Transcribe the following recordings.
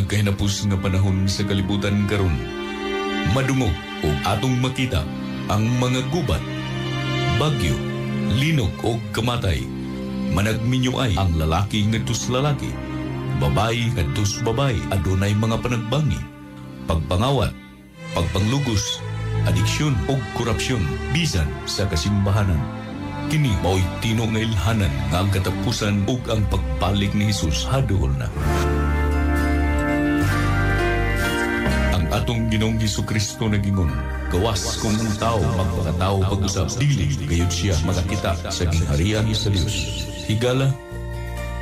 Nagkahinapos nga panahon sa kalibutan karon. Madungog ug atong makita ang mga gubat, bagyo, linog og kamatay. Managminyo ay ang lalaki ngadto sa lalaki, babayi ngadto sa babayi. Adunay mga panagbangi, pagpangawat, pagpanglugos, adiksyon ug korupsyon bisan sa kasimbahanan. Kini mao'y tino nga ilhanan nga ang katapusan ug ang pagbalik ni Hesus haduol na. Ang atong Ginoong Hesukristo nagingon, gawas kung ang tao magpakatao pag-usab, dili gayud siya makakita sa gingharian sa Dios. Higala,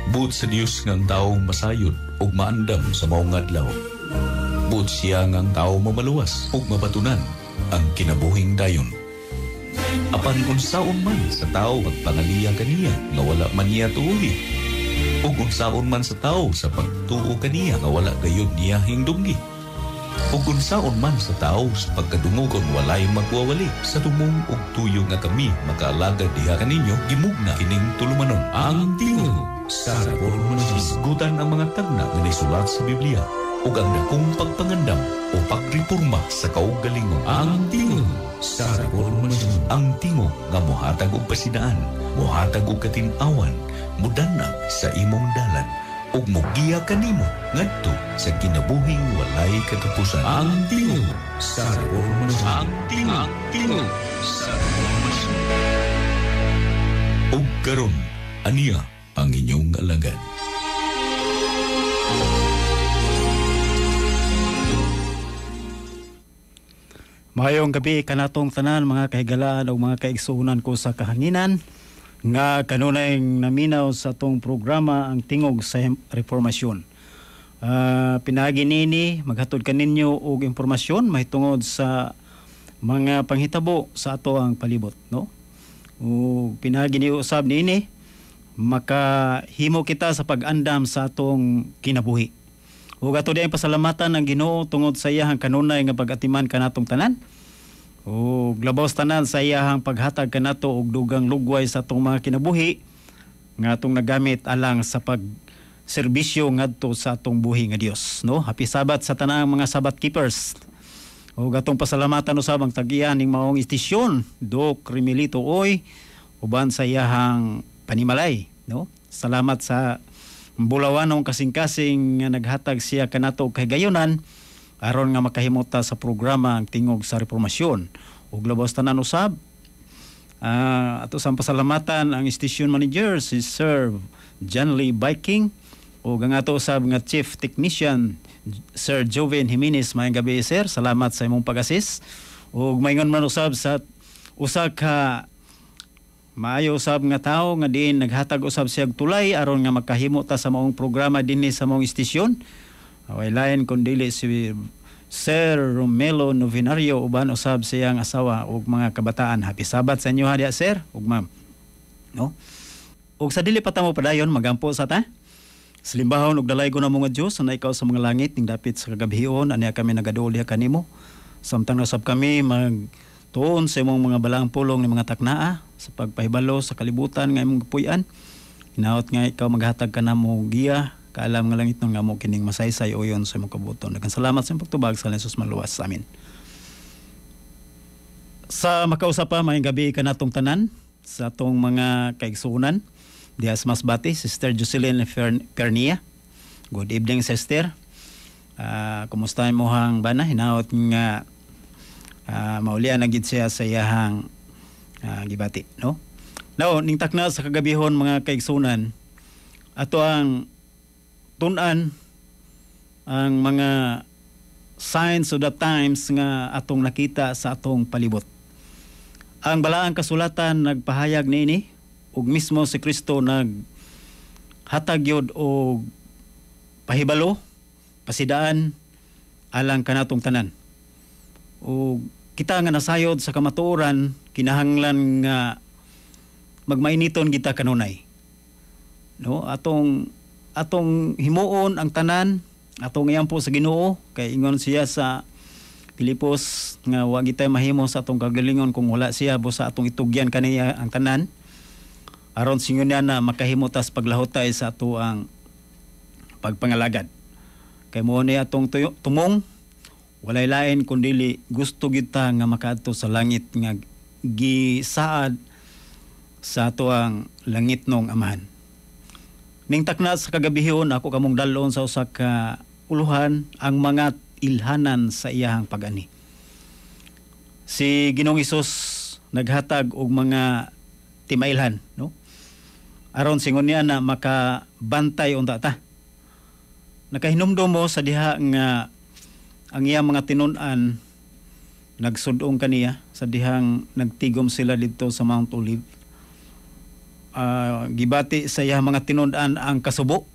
buot sa Dios nga ang tao masayod ug maandam sa maong adlaw. Buot siya nga ang tao mamaluwas ug mabatunan ang kinabuhing dayon. Apan unsaon man sa tao pagpangaliya kaniya nga wala man niya tuuhi, ug unsaon man sa tao sa pagtuo kaniya nga wala gayud niya hingdunggi, ug unsaon man sa tao sa pagkadungog kon walay magwawali sa tumong ug tuyo nga kami makaalagad diha kaninyo, gimugna kining tulumanon. Ang Tingog sa Reformasyon. Hisgutan ang mga tagna nga nisulat sa Biblia ug ang dakong pagpangandam o pagreporma sa kaugalingon. Ang Tingog sa Reformasyon. Ang tingog nga mohatag og pasidaan, mohatag og katin-awan, mudanag sa imong dalan ug mogiya kanimo ngadto sa kinabuhing walay katapusan. Ang Tingog sa Reformasyon. Ang Tingog, Tingog sa Reformasyon. Ug karon, aniya ang inyong alagad. Maayong gabi kanatong tanan mga kahigalaan o mga kaigsuonan ko sa kahanginan nga kanunay naminaw sa atong programa ang Tingog sa Reformasyon. Pinaagi nini maghatod kaninyo og impormasyon mahitungod sa mga panghitabo sa ato ang palibot, no? Ug pinaagi ni usab niini makahimo kita sa pag-andam sa atong kinabuhi. Ug ato diyang pasalamatan ang Ginoo tungod sa iyahang kanunay nga pag-atiman kanatong tanan. Ug labaw sa tanan sa iyahang paghatag kanato og dugang lugway sa atong mga kinabuhi nga atong nagamit alang sa pagserbisyo ngadto sa atong buhi nga Dios, no? Happy Sabbath sa tanang mga Sabbath keepers. Ug atong pasalamatan usab ang tag-iya ning maong istasyon, Doc Remilito Oy, uban sa iyahang panimalay, no? Salamat sa Bulawanong kasing-kasing nga naghatag siya kanato og kahigayonan aron nga makahimota sa programa ang Tingog sa Reformasyon. Ug labaw sa tanan usab, ato sang pasalamatan ang station manager si Sir John Lee Biking ug ang ato usab nga chief technician Sir Joven Jimenez. Maayong gabi, sir. Salamat sa imong pag-assist. Ug maingon man usab sa usa ka maayo usab nga tawo nga diin naghatag usab siya og tulay aron nga makahimo ta sa maong programa dinhi sa maong istasyon. Way lain kun dili si Sir Romelo Novenario uban usab siyang asawa ug mga kabataan. Happy Sabbath sa inyo diha, sir ug ma'am. No? Ug sa dili pa ta mo padayon, magampo sa ta. Salimbahon ug dalaygon namo nga Dios na ikaw sa mga langit ning dapit sa kagabhion aniya kami nagaduol diha kanimo. Samtang usab kami mag tuon sa imong mga balaang pulong ni mga taknaa sa pagpahibalo sa kalibutan nga imong gipuy-an. Hinaot nga ikaw maghatag ka namo giya, kaalam nga langit nga mo kining masaysay uyon sa imong kabuton. Daghang salamat sa imong pagtubag sa Jesus maluwas. Amen. Sa makausap pa, maayong gabi kanatong tanan sa atong mga kaigsuonan diha sa Masbate, Sister Jocelyn Pernia. Good evening, sister. Kumusta imong bana? Hinaot nga maulian na gid siya sa iyahang gibati, no? Now, ning takna sa kagabihon mga kaigsunan, ato ang tun-an ang mga signs of the times nga atong nakita sa atong palibot. Ang balaang kasulatan nagpahayag niini ug mismo si Kristo naghatag yod og pahibalo, pasidaan alang kanatong tanan. Ug kita nga nasayod sa kamatuoran kinahanglan nga magmainiton kita kanunay. No, atong atong himuon ang tanan, atong iampo sa Ginoo kay ingon siya sa Pilipos nga wa gitay mahimo sa atong kagalingon kung wala siya busa atong itugyan kaniya ang tanan aron singon niya na makahimo tas paglahutay sa ato ang pagpangalagad. Kay mao ni atong tumong, walay lain kundili gusto kita nga makaadto sa langit nga gisaad sa atoang langitnong Amahan. Ning takna sa kagabihon, ako kamong dalon sa usa ka uluhan, ang mga ilhanan sa iyahang pag-anhi. Si Ginoong Hesus naghatag og mga timailhan, no? Aron singon niya na makabantay unta ta. Nakahinumdom mo sa diha nga ang iyang mga tinun-an nagsudong kaniya sa dihang nagtigom sila didto sa Mount Olive. Gibati sa iyang mga tinun-an ang kasubo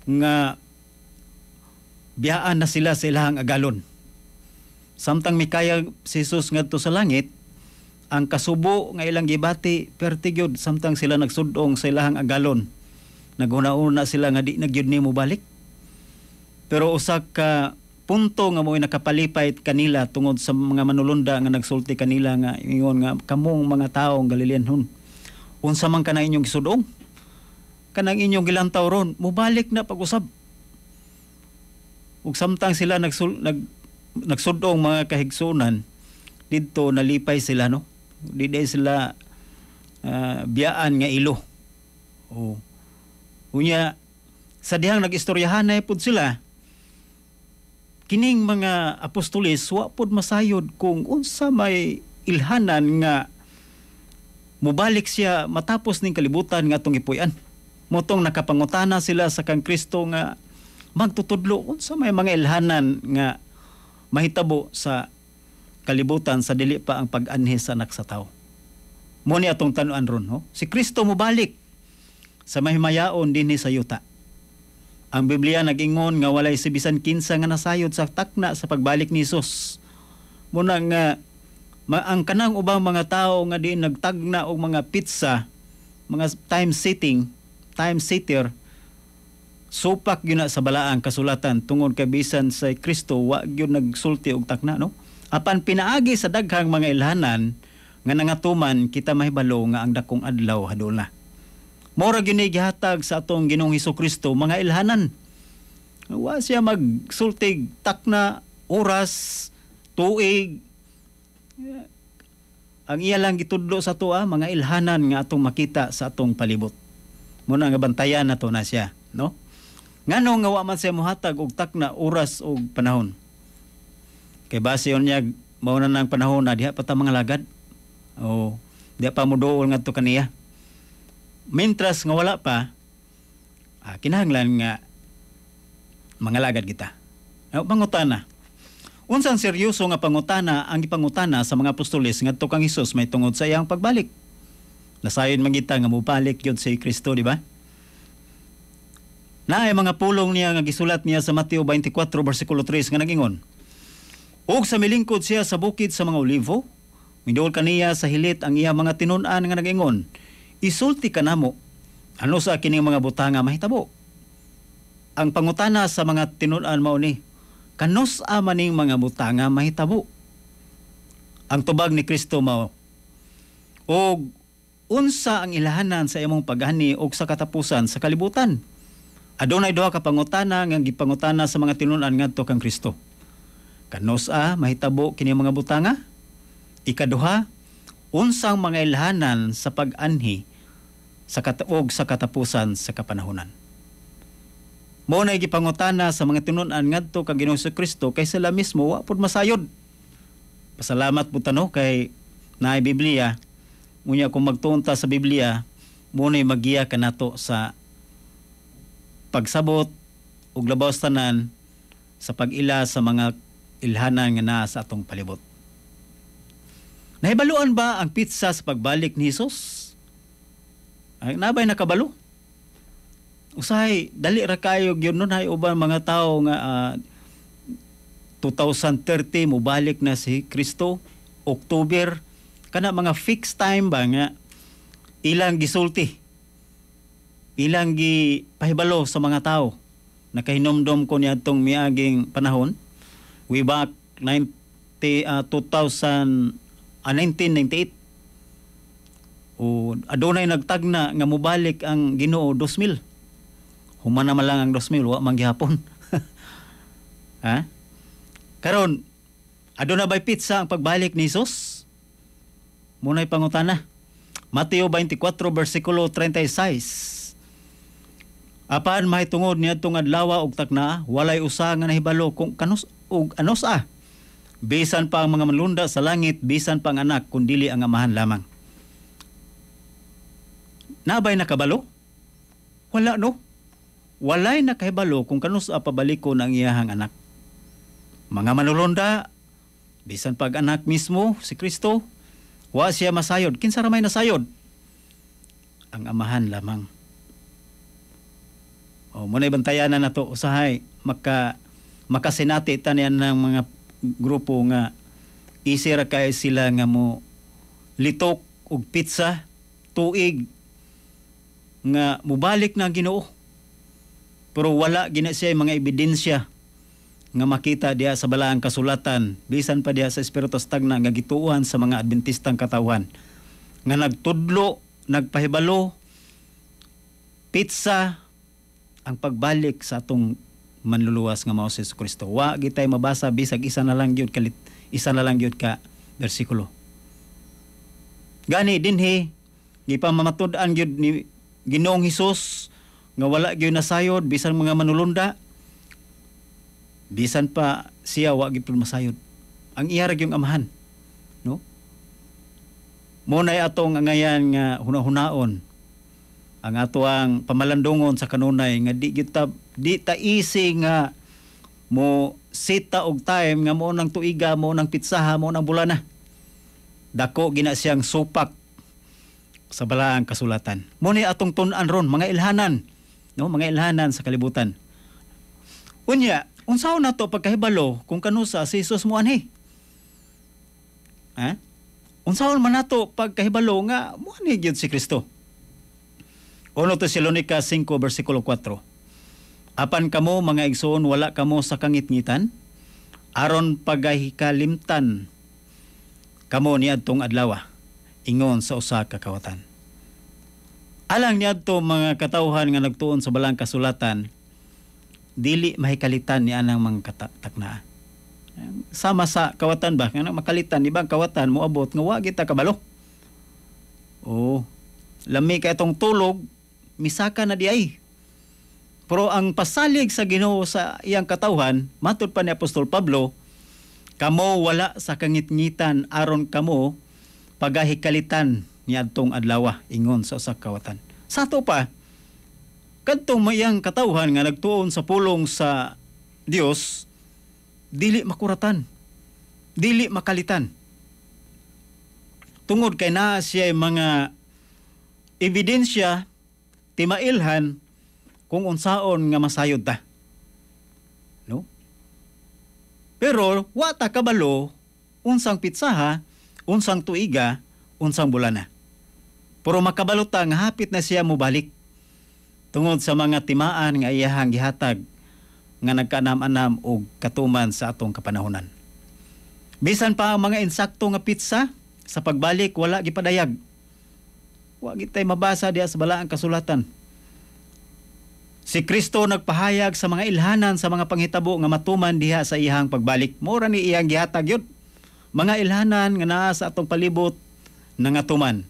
nga biyaan na sila sa ilahang agalon. Samtang mikayag si Jesus ngadto sa langit, ang kasubo nga ilang gibati perti gyud samtang sila nagsudong sa ilahang agalon. Naghuna-una sila nga di na gyud ni mobalik. Pero usa ka punto nga mo'y nakapalipay kanila tungod sa mga manulunda nga nagsulti kanila nga ingon nga, "Kamong mga taong Galileanhon, unsa man kana inyong gisudong? Kanang inyong gilantaw ron, mobalik na pag-usab." Ug samtang sila nagsudong, mga kahigsunan, didto nalipay sila, no? Di day sila biyaan nga ilo. O unya sa dihang nag-istoryahanay pud sila, kining mga apostoles wa pud masayod kung unsa may ilhanan nga mobalik siya matapos ning kalibutan nga atong gipuy-an. Motong nakapangutana sila sa kang Kristo nga, "Magtutudlo, unsa may mga ilhanan nga mahitabo sa kalibutan sa dili pa ang pag-anhi sa Anak sa Tao?" Mo ni atong tan-an ron, no? Si Kristo mobalik sa mahimayaon dinhi sa yuta. Ang Biblia nag-ingon nga walay si bisan kinsa nga nasayod sa takna sa pagbalik ni Hesus. Muna nga ang kanang ubang mga tao nga diin nagtagna og mga petsa, mga time setting, time setter, supak gyud na sa Balaang Kasulatan tungod kay bisan sa Kristo wa gyud nagsulti og takna, no? Apan pinaagi sa daghang mga ilhanan nga nangatuman, kita mahibalo nga ang dakong adlaw hadol na. Mora gyud ni gihatag sa atong Ginoong Kristo mga ilhanan. Wa siya magsultig takna, oras, tuig. Ang iya lang gitudlo sa atoa, mga ilhanan nga atong makita sa atong palibot. Muna nga bantayan nato na siya, no? Ngano nga wa man siya mohatag og takna, oras og panahon? Kay base unya mao na nang panahon na diha pa ta mga lagad. O diha pa mo duol ngadto kaniya. Mentras nga wala pa, kinahanglan nga mga lagad kita. Pangutana. Unsang seryoso nga pangutana ang gipangutana sa mga apostoles ngadto kang Hesus may tungod sa iyang pagbalik? Nasayon man kita nga mobalik gyud si Kristo, di ba? Naay mga pulong niya nga gisulat niya sa Mateo 24 versikulo 3 nga nagingon: "Ug sa milingkod siya sa bukid sa mga Olivo, miduol kaniya sa hilit ang iya mga tinun-an nga nagingon, 'Isulti kanamo, ano sa kining mga butanga mahitabo?'" Ang pangutana sa mga tinun-an mao ni, "Kanus-a maning mga butanga mahitabo?" Ang tubag ni Kristo mao, "Og unsa ang ilhanan sa imong pag-anhi og sa katapusan sa kalibutan?" Adunay duha ka pangutana nga gipangutana sa mga tinun-an ngadto kang Kristo. Kanus-a mahitabo kini mga butanga? Ikaduha, unsang mga ilhanan sa pag-anhi sa og sa katapusan sa kapanahonan? Mao na gipangutana sa mga tinun-an ngadto kang Ginoong Kristo kay sila mismo wa pud masayod. Pasalamat pud ta, no, kay naay Biblia. Unya kung magtuon ta sa Biblia, mo na'y magiya kanato sa pagsabot ug labaw sa tanan sa pag-ila sa mga ilhanan nga naa sa atong palibot. Nahibaluan ba ang petsa sa pagbalik ni Hesus? Ay, nabay nakabalo? Usahay dali ra kayo gyud nun hay uban mga tao nga 2030 mobalik na si Kristo, October, kana mga fixed time ba nga ilang gisulti, ilang gipahibalo sa mga tao. Nakahinumdom ko niadtong miaging panahon, way back 90, 2000, 1998, o adunay nagtagna nga mobalik ang Ginoo 2000. Human naman lang ang 2000, wa man gihapon. Ha? Karon, aduna bay pitsa ang pagbalik ni Jesus? Muna'y pangutana. Mateo 24 versikulo 36. Apan mahitungod niadtong adlaw ug takna, walay usa nga nahibalo kung kanus ug anos-a. Bisan pa ang mga manlunda sa langit, bisan pa ang anak, kundili ang Amahan lamang. Nabay nakabalo? Wala, no? Walay nakahibalo kung kanus-a pabalikon ang iyahang anak. Mga manulonda, bisan pag anak mismo, si Kristo, wa siya masayod. Kinsa ra may nasayod? Ang Amahan lamang. O, muna bantayanan na to, usahay, makasinati tanian ng mga grupo nga isira kay sila nga mo litok og pizza, tuig nga mubalik na ang Ginoo. Pero wala gina siya mga ebidensya nga makita diha sa balaang kasulatan, bisan pa diha sa Espiritu Stagna nga gituohan sa mga Adventistang katawhan nga nagtudlo, nagpahibalo pizza ang pagbalik sa atong manluluwas nga mao si Kristo. Wa gitay mabasa bisag isa na lang gyud kalit, isa na lang gyud ka bersikulo. Gani dinhi gipamamatud-an gyud ni Ginoong Hesus nga wala gyud nasayod bisan mga manulunda, bisan pa siya wa gyud masayod. Ang iya ra gyud Amahan, no? Mo nay atong angayan nga hunahunahon ang atoang pamalandungon sa kanunay nga di gyud ta, di ta easy nga mo sita og time nga mo nang tuiga, mo nang pitsaha, mo nang bulana. Dako gina siyang supak sa balaang kasulatan. Mo ni atong tun-an ron mga ilhanan, no, mga ilhanan sa kalibutan. Unya, unsaon nato pagkahibalo kung kanusa si Jesus moanhi? Ha? Unsaon man nato pagkahibalo nga moanhi gyud si Kristo? 1 Tesalonica 5 versikulo 4. Apan kamo mga igsoon, wala kamo sa kangitngitan aron pagahikalimtan kamo niadtong adlaw, ingon sa usa ka kawatan. Alang niadto mga katawhan nga nagtuon sa balang kasulatan, dili mahikalitan ni anang mga taknaa. Sama sa kawatan ba nga makalitan, di ba ang kawatan moabot nga wa kita kabalo. Oh, lami kay atong tulog, misaka na di ay. Pero ang pasalig sa Ginoo sa iyang katawhan, matud pa ni Apostol Pablo, kamo wala sa kangitngitan aron kamo pagahikalitan niadtong adlaw, ingon sa usa ka kawatan. Sa ato pa, kadtong mayang katawhan nga nagtuon sa pulong sa Dios, dili makuratan, dili makalitan. Tungod kay naa siya mga ebidensya timailhan kung unsaon nga masayod ta. No? Pero wa ta kabalo unsang pitsaha, unsang tuiga, unsang bulana. Pero makabalo ta nga hapit na siya mobalik tungod sa mga timaan nga iyahang gihatag nga nagkaanam-anam og katuman sa atong kapanahonan. Bisan pa ang mga insakto nga pitsa sa pagbalik wala gipadayag. Wa gitay mabasa diha sa balaang kasulatan. Si Kristo nagpahayag sa mga ilhanan sa mga panghitabo nga matuman diha sa iyang pagbalik. Mora ni iyang gihatag yun. Mga ilhanan nga naa sa atong palibot na ngatuman.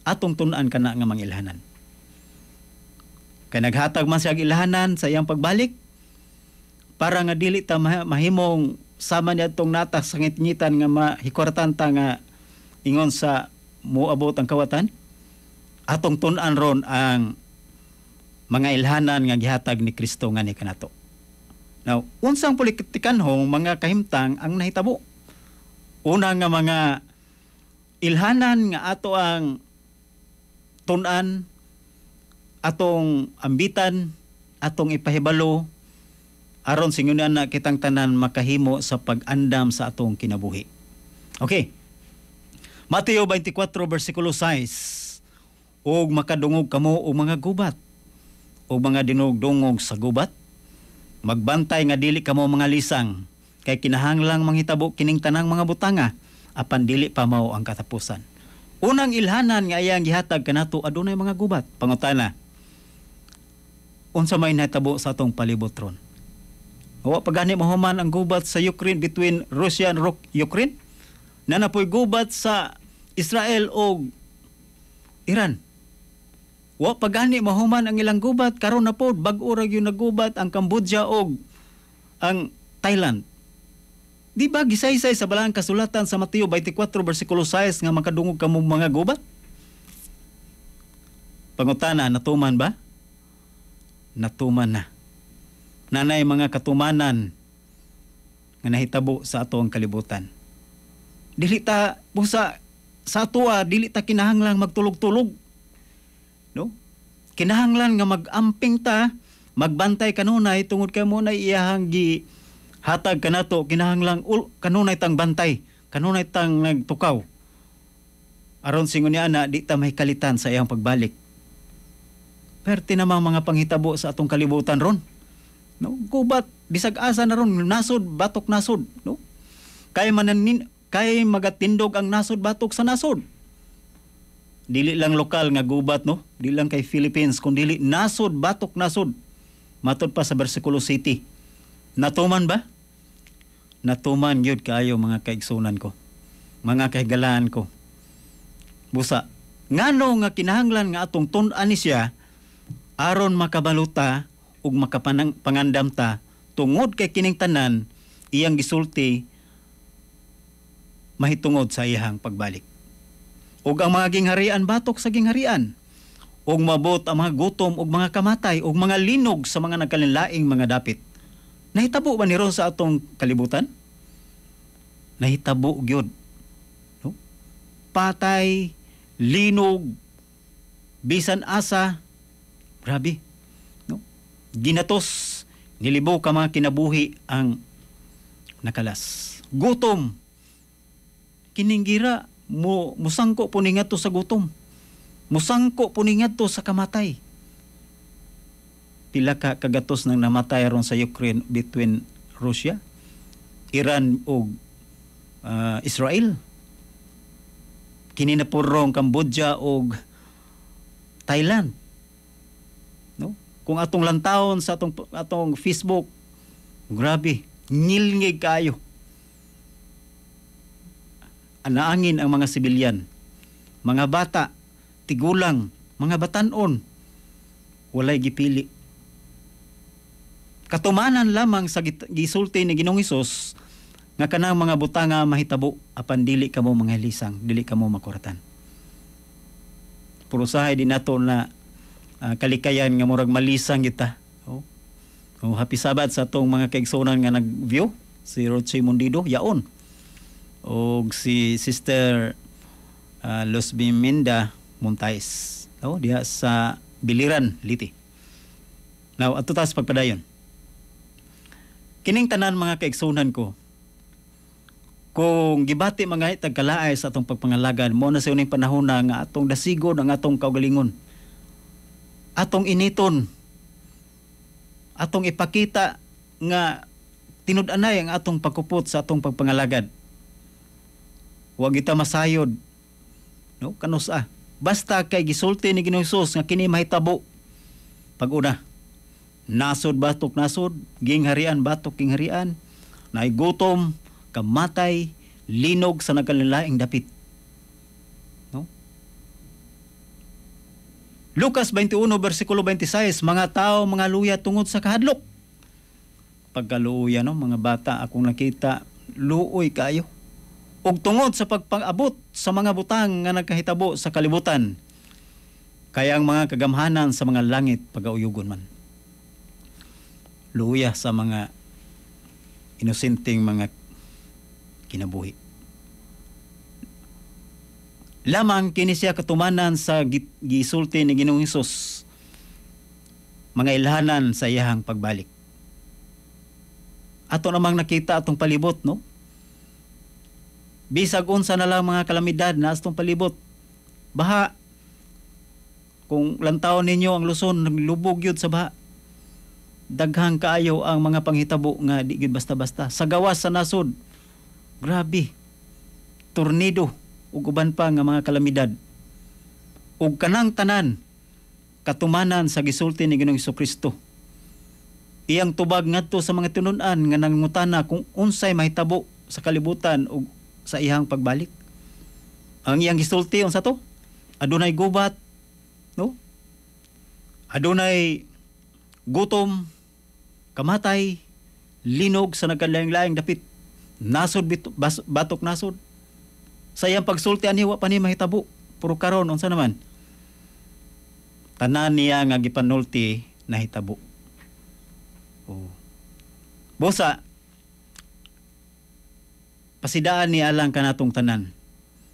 Atong tun-an kana nga mga ilhanan. Kay naghatag man siya ilhanan sa iyang pagbalik para nga dili ta mahimong sama niya atong nata sa ngitngitan nga mahikuratan ta nga ingon sa moabot ang kawatan. Atong tun-an ron ang mga ilhanan nga gihatag ni Kristo nga ni kanato. Now, unsang politikanhong mga kahimtang ang nahitabo? Una nga mga ilhanan nga ato ang tun-an, atong ambitan, atong ipahibalo aron singunan na kitang tanan makahimo sa pag-andam sa atong kinabuhi. Okay. Mateo 24 versikulo 6. Og makadungog kamo og mga gubat o mga dinugdungog sa gubat, magbantay nga dili kamo mga lisang, kay kinahanglang manghitabo kining tanang mga butanga, apan dili pa mao ang katapusan. Unang ilhanan nga iyang gihatag kanato adunay mga gubat. Pangutana, unsa may nahitabo sa atong palibot ron? Wa pa gani mahuman ang gubat sa Ukraine, between Russia and Ukraine. Naa na poy gubat sa Israel og Iran. Wa pa gani mahuman ang ilang gubat, karon na pod bag-o ra gyud nagubat ang Cambodia og ang Thailand. Di ba gisaysay sa Balaang Kasulatan sa Mateo 24 bersikulo 6 nga makadungog kamo mga gubat? Pangutana, natuman ba? Natuman na. Naa nay mga katumanan nga nahitabo sa ato ang kalibutan. Dili ta busa sa atoa, dili ta kinahanglan magtulog-tulog. No? Kinahanglan nga mag-amping ta, magbantay kanunay tungod kay mao na iyahang gi hatag kanato, kinahanglang kanunay tang bantay, kanunay tang nagtukaw. Aron singon niya na di ta mahikalitan sa iyang pagbalik. Perti namang mga panghitabo sa atong kalibutan ron. No? Gubat bisag asa na ron, nasod batok nasod, no? Kay mananin kay magatindog ang nasod batok sa nasod. Dili lang lokal nga gubat, no? Dili lang kay Philippines, kun dili nasod batok nasod. Matod pa sa bersikulo 7. Natuman ba? Natuman gyud kaayo, mga kaigsunan ko. Mga kahigalaan ko. Busa, ngano nga kinahanglan nga atong tun-an ni siya aron makabaluta ug makapanang pangandam ta tungod kay kining tanan iyang gisulti mahitungod sa iyang pagbalik? Ug ang mga gingharian batok sa gingharian, ug mabot ang mga gutom ug mga kamatay ug mga linog sa mga nagkalinlaing mga dapit. Nahitabo ba ni ron sa atong kalibutan? Nahitabo gyud, no? Patay, linog, bisan asa, grabe, no? Ginatos, nilibo ka mga kinabuhi ang nakalas. Gutom, kining gira mo musangko po ni ngadto sa gutom. Musangko po ni ngadto sa kamatay. Pila ka kagatos nang namatay ron sa Ukraine, between Russia, Iran ug Israel. Kini na po rong Cambodia ug Thailand. No? Kung atong lantawon sa atong Facebook, grabe, ngilngig kayo. Anaangin ang mga sibilyan, mga bata, tigulang, mga batanon, walay gipili. Katumanan lamang sa gisulti ni Ginoong Hesus nga kanang mga butanga mahitabo apan dili kamo mga hilisang, dili kamo makuratan. Pero usahay di nato na kalikayan nga murag malisang kita. Oh. Oh, happy Sabbath sa atong mga kaigsuonan nga nag-view, si Roche Mundido, yaon. Og si Sister Los Biminda Montais. Oh, diha sa Biliran, Leyte. Now, ato ta sa pagpadayon. Kining tanan, mga kaigsuonan ko, kung gibati mga tagkalaay sa atong pagpangalagad, mao na sa uning panahon na nga atong dasigon ang atong kaugalingon. Atong initon, atong ipakita nga tinud-anay ang atong pagkupot sa atong pagpangalagad. Huwag kita masayod. No, kanusa. Basta kay gisulti ni Ginoong Hesus nga kini mahitabo. Pag-una, nasod batok nasod, gingharian batok gingharian, naay gutom, kamatay, linog sa nagkalainlaing dapit. No? Lucas 21 versikulo 26, mga tao mga luya tungod sa kahadlok. Pagkaluya, no, mga bata akong nakita, luoy kayo. Ug tungod sa pagpang-abot sa mga butang nga nagkahitabo sa kalibutan, kaya ang mga kagamhanan sa mga langit pagauyugon man. Luya sa mga inosenteng mga kinabuhi. Lamang kini siya katumanan sa gisulti ni Ginoong Hesus, mga ilhanan sa iyahang pagbalik. Ato namang nakita atong palibot, no? Bisag unsa na lang mga kalamidad na atong palibot. Baha. Kung lantawon ninyo ang Luzon, naglubog yun sa baha. Daghang kaayo ang mga panghitabo nga di gyud basta-basta. Sa gawas sa nasod, grabe. Tornado ug uban pa nga mga kalamidad. Ug kanang tanan katumanan sa gisulti ni Ginoong Kristo. Iyang tubag ngadto sa mga tinun-an nga nangutana kung unsay mahitabo sa kalibutan ug sa iyang pagbalik. Ang iyang gisulti unsa to? Adunay gubat, no? Adunay gutom, kamatay, linog sa nagkalaing-laing dapit, nasod batok nasod. Sa iyang pagsulti ani wa pa ni mahitabo. Pero karon unsa naman? Tanan niya nga gipanulti nahitabo. Oh. Busa pasidaan ni alang kanatong tanan.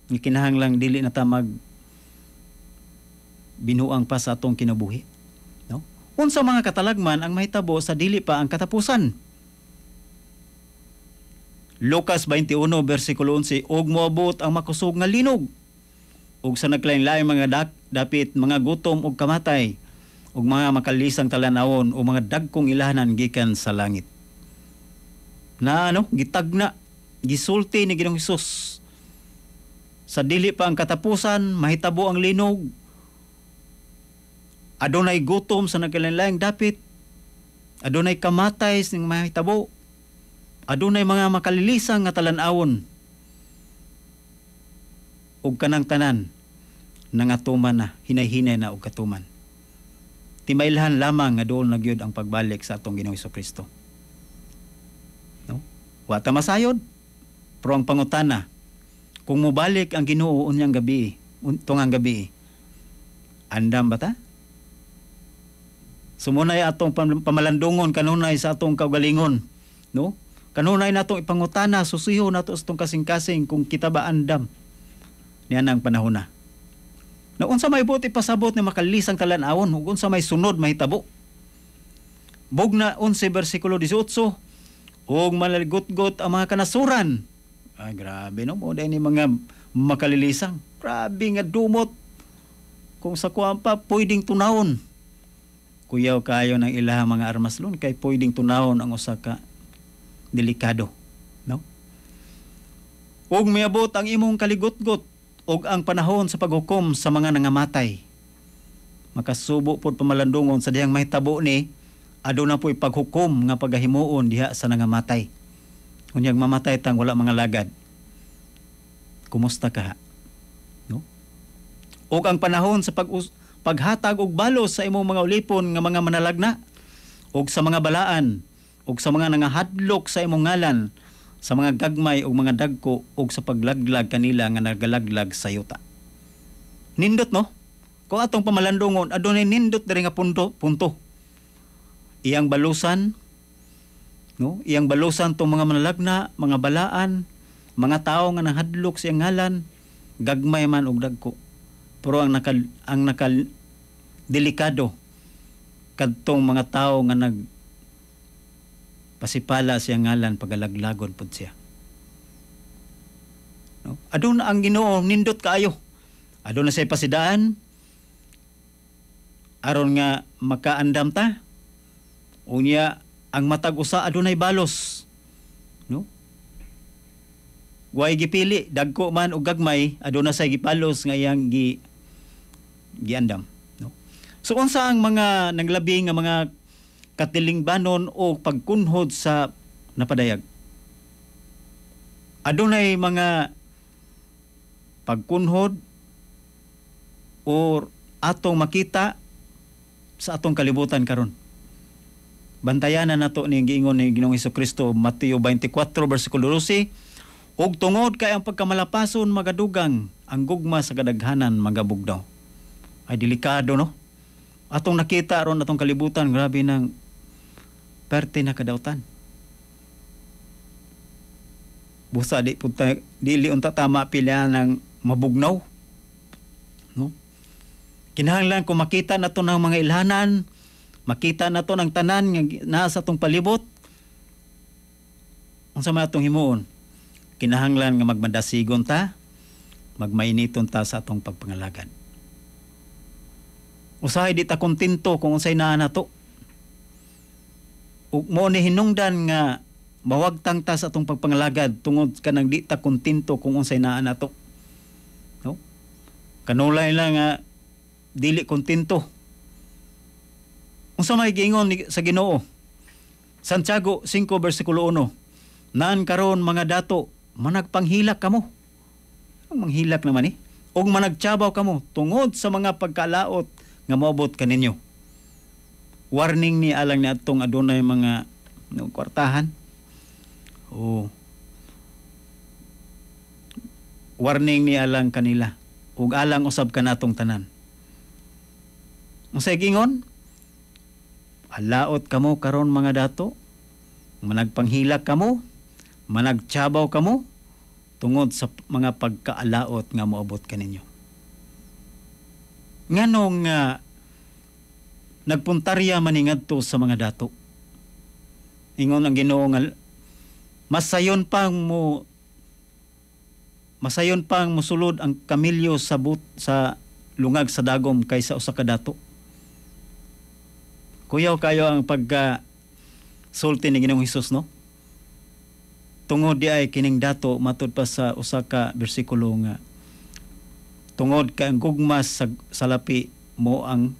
Nga kinahanglang dili na ta mag binuang pa sa atong kinabuhi, no? Unsa mga katalagman ang mahitabo sa dili pa ang katapusan? Lucas 21 versikulo 11, ug moabot ang makusog nga linog ug sa naglain-laing mga dapit, mga gutom ug kamatay ug mga makalisang talan-awon o mga dagkong ilahanan gikan sa langit. Na ano, gitagna, gisulti ni Ginoong Hesus. Sa dili pa ang katapusan, mahitabo ang linog. Adunay gutom sa nagkalain-laing dapit. Adunay kamatay sa mahitabo. Adunay mga makalilisang nga talan-awon. Ug kanang tanan nangatuman na, hinay-hinay na og katuman. Timailhan lamang nga dool na gyud ang pagbalik sa atong Ginoong Kristo. No? Wa ta masayod. Pero ang pangutana, kung mobalik ang Ginoo unyang gabi, tungang gabi, andam ba ta? Sumunay atong pamalandungon kanunay sa atong kaugalingon, no? Kanunay natong ipangutana, susiho nato sa atong kasing-kasing kung kita ba andam niyan ang panahon na. Na unsa may buot ipasabot ni makalisang talan-awon ug unsa may sunod mahitabo. Bugna 11 bersikulo 18, ug malaligutgot ang mga kanasuran. Ay, grabe no, mo ni mga makalilisang. Grabe nga dumot. Kung sa kuwan pa pwedeng tunawon. Kuyaw kayo ng ilahang mga armas lon kay pwedeng tunawon ang usa ka delikado, no? Ug miabot ang imong kaligutgot ug ang panahon sa paghukom sa mga nangamatay. Makasubo pod pamalandungon sa dihang mahitabo ni aduna po'y paghukom nga pagahimuon diha sa nangamatay. Unyag mamatay tang wala mga lagad. Kumusta ka ha? No? Ug ang panahon sa paghatag og balos sa imong mga ulipon nga mga manalagna ug sa mga balaan ug sa mga nangahadlok sa imong ngalan, sa mga gagmay ug mga dagko ug sa paglaglag kanila nga nagalaglag sa yuta. Nindot, no? Kung atong pamalandungon, adunay nindot diri nga punto. Iyang balusan, no? Iyang balusan tong mga manalagna, mga balaan, mga tawo nga nahadlok sa iyang ngalan, gagmay man og dagko. Pero ang nakal delikado kadtong mga tawo nga nag pasipala siya ngalan, pagalaglagon pud siya. No? Aduna ang Ginoo nindot kaayo. Aduna siya pasidaan aron nga makaandam ta. Unya ang matag usa adunay balos. No? Way gipili dagko man og gagmay, aduna say gipalos nga iyang giandam, no? So unsa ang mga nanglabi nga mga katilingbanon o pagkunhod sa napadayag? Adunay mga pagkunhod or atong makita sa atong kalibutan karon. Bantayanan nato ni giingon ni Ginoong Hesukristo, Mateo 24 bersikulo 12, ug tungod kay ang pagkamalapason magadugang, ang gugma sa kadaghanan magabugnaw. Ay delikado, no? Atong nakita ron atong kalibutan, grabe nang perte na kadautan. Busa di punta dili unta tama pila ng mabugnaw, no? Kinahanglan kung makita nato ng mga ilhanan, makita nato ng tanan nga naa sa atong palibot, unsa man atong himuon? Kinahanglan nga magmadasigon ta, magmainiton ta sa atong pagpangalagad. Usahay di ta kontento kung unsay naa nato. Ug mo ni hinungdan nga mawagtang ta sa atong pagpangalagad tungod kanang di ta kontento kung unsay naa nato. No? Kanulay lang nga dili kontento. Unsa may giingon sa Ginoo? Santiago 5 versikulo 1. Naan karon mga dato, managpanghilak kamo. Ang manghilak naman eh. Og managtsabaw kamo tungod sa mga pagkalaot nga moabot kaninyo. Warning ni alang ni atong adunay mga no, kwartahan. Oh. Warning ni alang kanila ug alang usab kanatong tanan. Unsay gingon? Alaot kamo karon mga dato, managpanghilak kamo, managtsabaw kamo tungod sa mga pagkaalaot nga moabot kaninyo. Nganong nagpuntarya maningadto sa mga dato? Ingon ang Ginoo nga masayon pang mosulod ang kamilyo sa sa lungag sa dagom kaysa usa ka dato. Kuyaw kayo ang pagka sulti ni Ginoong Hesus, no? Tungod di ay kining dato matud pa sa usa ka bersikulo nga tungod kay ang gugma sa salapi mo ang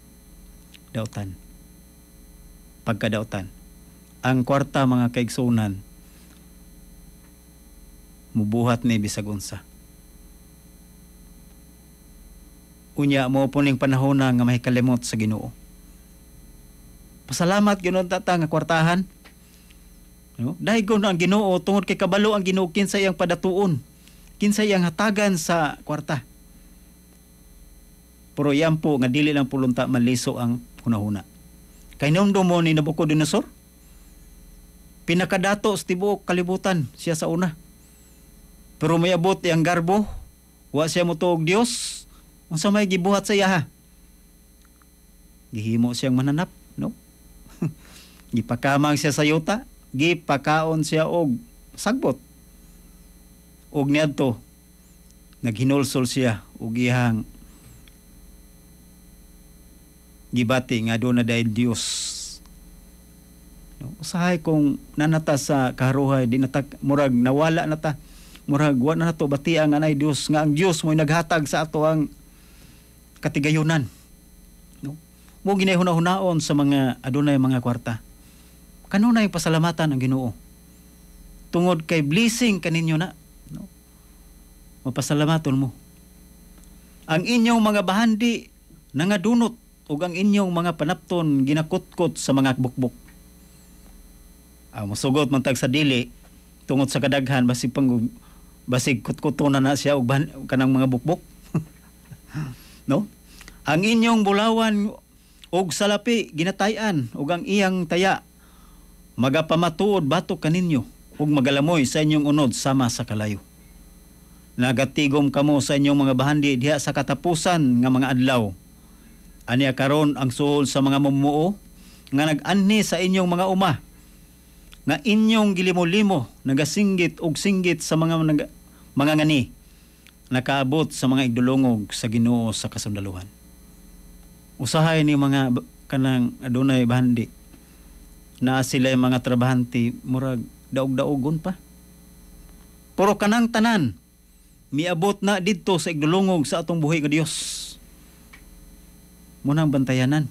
dautan. Pagkadautan. Ang kwarta mga kaigsunan mubuhat ni bisag unsa. Unya mo puning panahon na nga mahikalimot sa Ginoo. Pasalamat Ginoo tata nga kwartahan. No? Daygon ang Ginoo tungod kay kabalo ang Ginoo kinsa iyang padatuon, kinsa iyang hatagan sa kwarta. Pero yan po nga dili lang pulunta maliso ang hunahuna. Kay numdum mo ni Nabucodonosor, pinakadato sa tibuok kalibutan siya sa una. Pero may abot iyang garbo, wa siya motuog Dios, unsa may gibuhat sa iya ha? Gihimo siyang mananap, no? Gipakamang siya sa yuta, gipakaon siya og sagbot. Og niadto naghinulsol siya og iyang gibati nga doon na dahil Dios. No, usahay kung nanata sa kaharuhay di nata murag nawala na ta, murag wa na nato bati ang anay Dios nga ang Dios mo'y naghatag sa ato ang katigayunan. No? Mo ginahuna-hunaon sa mga adunay mga kwarta. Kanunay pasalamatan ang Ginoo. Tungod kay blessing kaninyo na, no? Mapasalamaton mo. Ang inyong mga bahandi nangadunot ug ang inyong mga panapton ginakutkot sa mga bukbok. Mosugot man tag sa dili tungod sa kadaghan basig pang basig kutkutonan na siya og kanang mga bukbok. No? Ang inyong bulawan og salapi ginatayan ug ang iyang taya magapamatuod batok kaninyo ug magalamoy sa inyong unod sama sa kalayo. Nagatigom kamo sa inyong mga bahandi diha sa katapusan nga mga adlaw. Aniya karon ang suhol sa mga mumuo nga nag-anhi sa inyong mga uma nga inyong gilimo-limo nagasinggit og singgit sa mga mga ngani nakaabot sa mga igdulongog sa Ginoo sa kasundaluhan. Usahay ni mga kanang adunay bahandi na sila yung mga trabahante murag daog-daogon pa. Pero kanang tanan miabot na didto sa igdulongog sa atong buhi nga Dios. Munang bantayanan.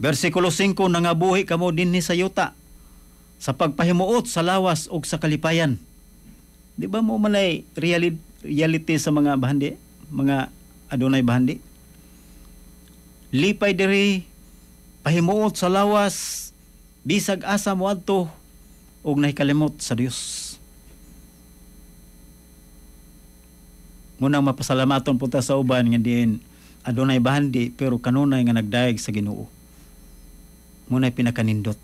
Versikulo 5, nangabuhi kamo dinhi sa yuta sa pagpahimuot sa lawas ug sa kalipayan. Di ba mo manay reality sa mga bahandi, mga adunay bahandi? Lipay diri, pahimuot sa lawas, bisag asa mo adto ug nahikalimot sa Dios. Munang mapasalamaton punta sa uban nga diin adunay bahandi pero kanunay nga nagdayeg sa Ginoo. Muna'y pinakanindot.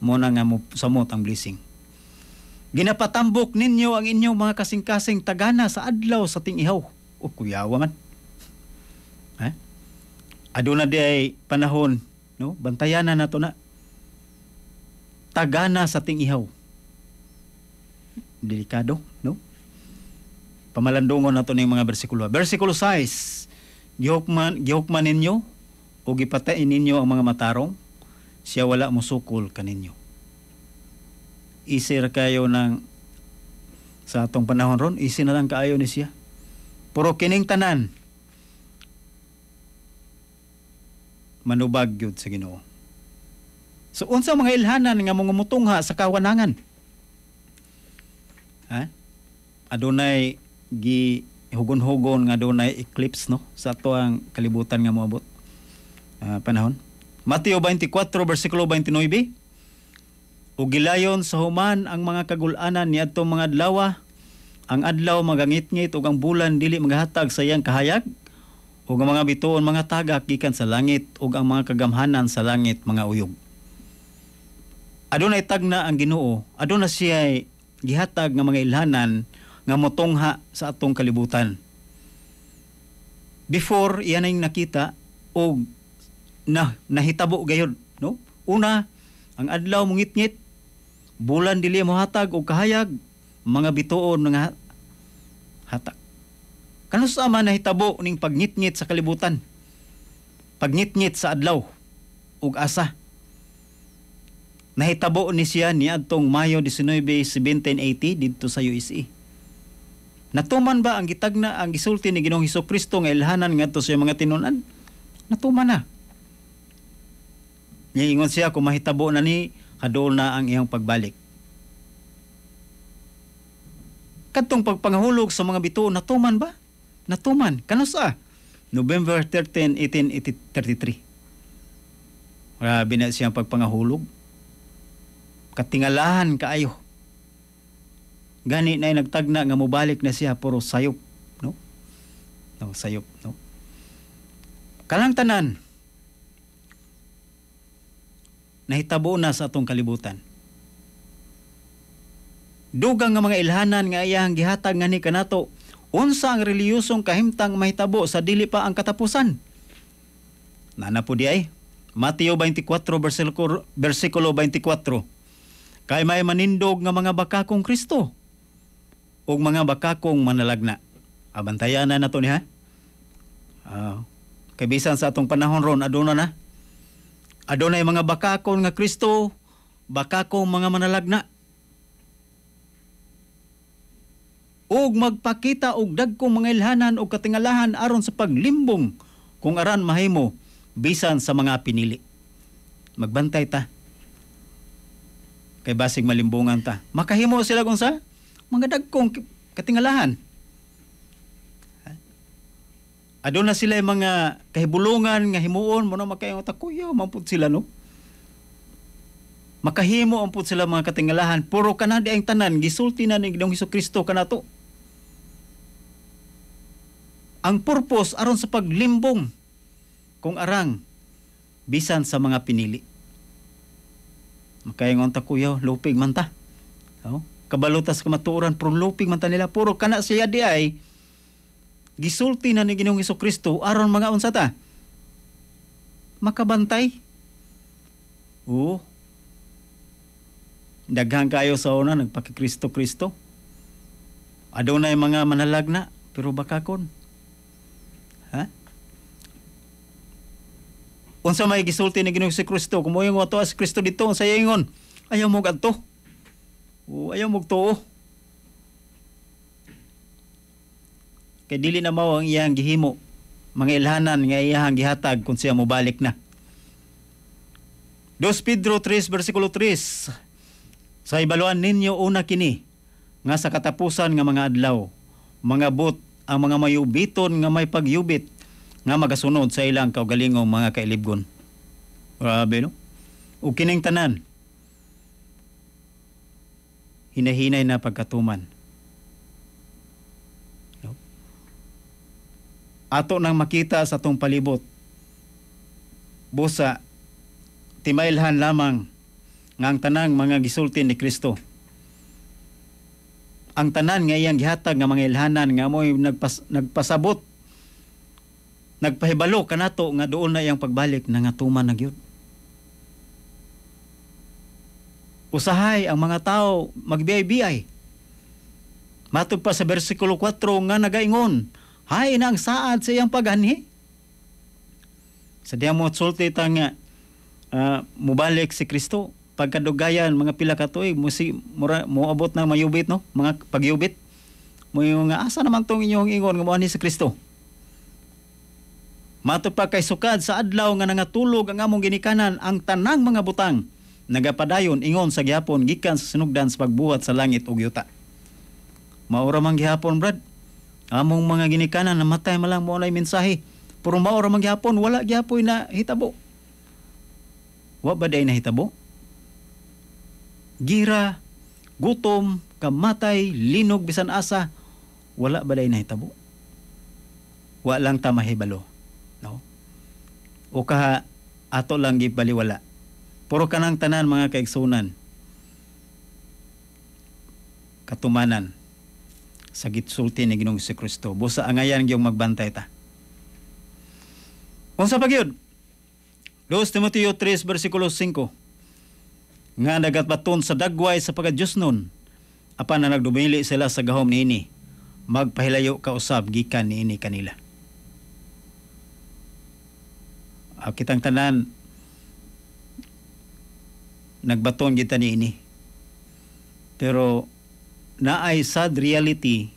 Muna nga samot ang blessing. Ginapatambok ninyo ang inyong mga kasing-kasing tagana sa adlaw sa ting-ihaw. O kuyawa man. Ha? Aduna di ay panahon, no? Bantayanan na to na. Tagana sa ting-ihaw. Delikado, no? Pamalandungon na to ng mga bersikulo. Bersikulo 6. Gihukman ninyo o gipatayin ninyo ang mga matarong, siya wala musukol kaninyo. Isir kayo ng sa atong panahon ron, isi na lang kaayo ni siya. Pero kining tanan manubag gyud sa Ginoo. So unsa mga ilhanan nga mongumutungha sa kawanangan? Ha? Adunay gi hugon-hugon nga adunay eclipse, no, sa ato ang kalibutan nga moabot panahon. Mateo 24 versikulo 29. Ug gilayon sa human ang mga kagul-anan niadtong mga adlaw, ang adlaw magangitngit ug ang bulan dili magahatag sa iyang kahayag, ug ang mga bituon mga tagak gikan sa langit, ug ang mga kagamhanan sa langit mga uyog. Adunay tagna ang Ginoo, aduna siya gihatag nga mga ilhanan nga motungha sa atong kalibutan. Before iyan ang nakita og na nahitabo gayud, no? Una, ang adlaw mungitngit, bulan dili mohatag og kahayag, mga bituon nga hatag. Kanus-a man nahitabo ning pagngitngit sa kalibutan? Pagngitngit sa adlaw ug asa. Nahitabo ni siya niadtong Mayo 19, 1780 didto sa USA. Natuman ba ang gitagna, ang gisulti ni Ginoong Hesukristo nga ilhanan ngadto sa mga tinun-an? Natuman na. Niingon siya kung mahitabo na ni, hadool na ang iyang pagbalik. Kadtong pagpangahulog sa mga bituon, natuman ba? Natuman. Kanusa? November 13, 1833. Grabe na siyang pagpangahulog. Katingalahan kaayo. Gani na nagtagna nga mobalik na siya, puro sayop, no? No, sayop, no? Kanang tanan nahitabo na sa atong kalibutan. Dugang nga mga ilhanan nga iyang gihatag ngani kanato, unsa ang reliyosong kahimtang mahitabo sa dili pa ang katapusan? Nana po di ay Mateo 24 versikulo 24. Kay may manindog nga mga bakakong Kristo ug mga bakakong manalagna. Abantayan na nato ni ha. Kay bisan sa atong panahon ron aduna na. Adunay mga bakakon nga Kristo, bakakong mga manalagna. Ug magpakita og dagkong mga ilhanan og katingalahan aron sa paglimbong kung aran mahimo bisan sa mga pinili. Magbantay ta. Kay basig malimbungan ta. Makahimo sila kung sa mga dagkong katingalahan. Aduna sila yung mga kahibulungan nga himuon mo na makaingon ta, kuya, mampud sila, no? Makahimo ang pud sila mga katingalahan. Puro kana di ang tanan gisulti na ni Ginoong Hesukristo kanato. Ang purpose aron sa paglimbong kung arang bisan sa mga pinili. Makaingon ta, kuya, lupig man ta. Oh, kabalutas kamatuoran, pero lupig man ta nila. Puro kana siya di ay gisulti na ni Ginoong Hesukristo aron mga unsa ta? Makabantay. Oo. Daghan kayo sa una nagpakikristo-kristo. Adunay mga manalagna pero bakakon. Ha? Unsa may gisulti ni Ginoong Hesukristo? Kung moingon ato si Kristo dito, unsa ingon? Ayaw mo gadto. O ayaw mo tuo. Kay dili na mao ang iyang gihimo, mga ilhanan nga iyang gihatag kung siya mobalik na. 2 Pedro 3 versikulo 3. Sa ibaluan ninyo una kini nga sa katapusan nga mga adlaw, mga but ang mga mayubiton nga may pagyubit nga magasunod sa ilang kaugalingong mga kailibgon. Grabe, no? Ug kining tanan hinahinay na pagkatuman. No? Ato nang makita sa atong palibot, busa timailhan lamang nga ang tanang mga gisulti ni Kristo, ang tanan nga iyang gihatag nga mga ilhanan nga mo'y nagpasabot, nagpahibalo kanato nga doon na iyang pagbalik, nangatuman na gyud. Usahay ang mga tao magbiyay-biyay. Matod pa sa versikulo 4 nga nagaingon, hay na ang saad sa iyang paghanhi. Sa diya mo sulti ta nga mubalik si Kristo pagkadugayan mga pila ka tuig moabot na mayubit, no, mga pagyubit. Mo nga asa naman tong inyong ingon nga moani si Kristo. Matod pa kay sukad sa adlaw nga nangatulog ang among ginikanan, ang tanang mga butang Nagapadayon ingon sa gihapon gikan sa sinugdan sa pagbuhat sa langit ug yuta. Mao ra man gihapon, brad. Among mga ginikanan namatay man lang, mao nay mensahe. Pero mao ra man gihapon, wala gihapoy na hitabo. Wa ba day nahitabo? Gira, gutom, kamatay, linog bisan asa, wala ba day nahitabo? Wa lang ta mahibalo, no? O kaha ato lang gibaliwala. Puro kanang tanan, mga kaigsunan, katumanan sa gitsulti ni Ginoong Kristo. Busa angayan gyud magbantay ta. Unsa pa gyud? 2 Timoteo 3 versikulo 5 nga nagatbaton sa dagway sa pagka-Diyosnon apan na nagdumili sila sa gahom niini, magpahilayo ka usab gikan niini kanila. Kitang tanan nagbaton kita niini. Pero naay sad reality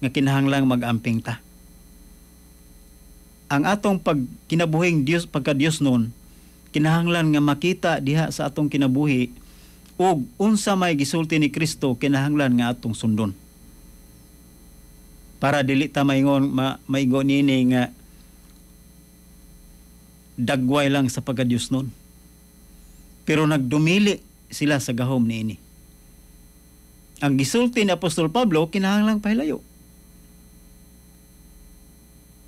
nga kinahanglang mag-amping ta. Ang atong pagkinabuhing Dios, pagka Dios nun, kinahanglan nga makita diha sa atong kinabuhi ug unsa may gisulti ni Kristo, kinahanglan nga atong sundon. Para dili ta maingon maigo niini nga dagway lang sa pagka Dios nun. Pero nagdumili sila sa gahom niini. Ang gisulti ni Apostol Pablo, kinahanglang pahilayo.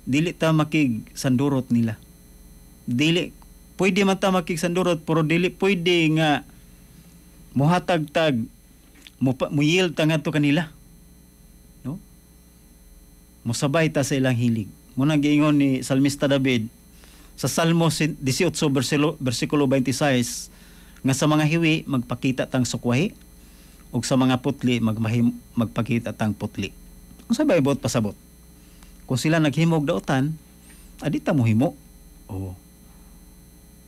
Dili ta makigsandurot nila. Dili pwede man ta makigsandurot, pero dili pwede nga muhatag tag muyil ta ngadto kanila. No? Musabay ta sa ilang hilig. Muna giingon ni Salmista David sa Salmo 18 versikulo 26 nga sa mga hiwi magpakita tang sukwahi ug sa mga putli magpakita tang putli. Unsa ba ibot pasabot? Kung sila naghimog daotan, adi ta mohimo. Oo.